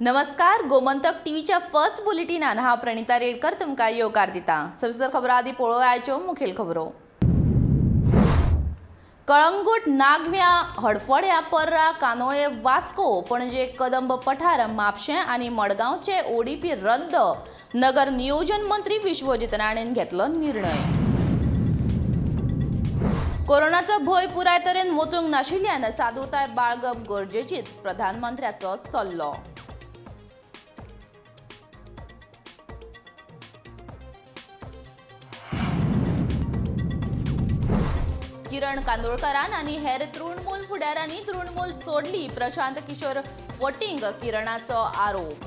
नमस्कार, गोमंतक टीव्हीच्या फर्स्ट बुलेटिनान हांव प्रणिता रेडकर तुमकां येवकार दिता. सविस्तर खबरो आदी पळोवया मुखेल खबरो. कळंगूट, नागव्या, हडफड्या, पर्रा, कानोळे, वास्को, पणजे, कदंब पठार, म्हापशें आनी मडगांवचे ओडीपी रद्द. नगर नियोजन मंत्री विश्वजीत राणेन घेतलो निर्णय. कोरोनाचो भंय पुराय तरेन वचूंक नाशिल्ल्यान सादूरताय बाळगप गरजेचीच, प्रधानमंत्र्याचो सल्लो. किरण कांदोळकरान आनी हेर तृणमूल फुडाऱ्यांनी तृणमूल सोडली. प्रशांत किशोर फटींग, किरणाचो आरोप.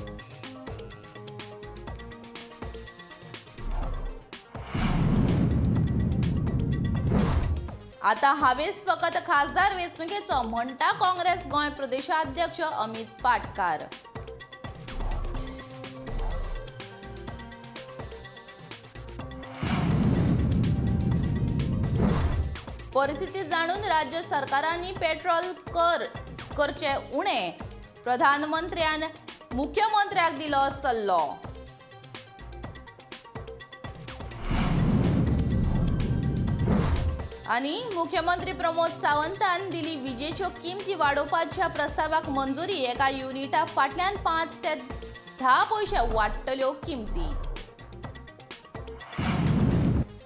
आता हावेस फकत खासदार वेंचणुकेचो, म्हणटा काँग्रेस गोंय प्रदेशाध्यक्ष अमित पाटकार. परिस्थिती जाणून राज्य सरकारांनी पेट्रोल कर करचे उणे, प्रधानमंत्र्यान मुख्यमंत्र्याक दिलो सल्लो. आनी मुख्यमंत्री प्रमोद सावंतान दिली विजेच्यो किमती वाडोवपाच्या प्रस्तावाक मंजुरी. एका युनिटा फाटल्यान 5 ते 10 पयशे वाडटल्यो किमती.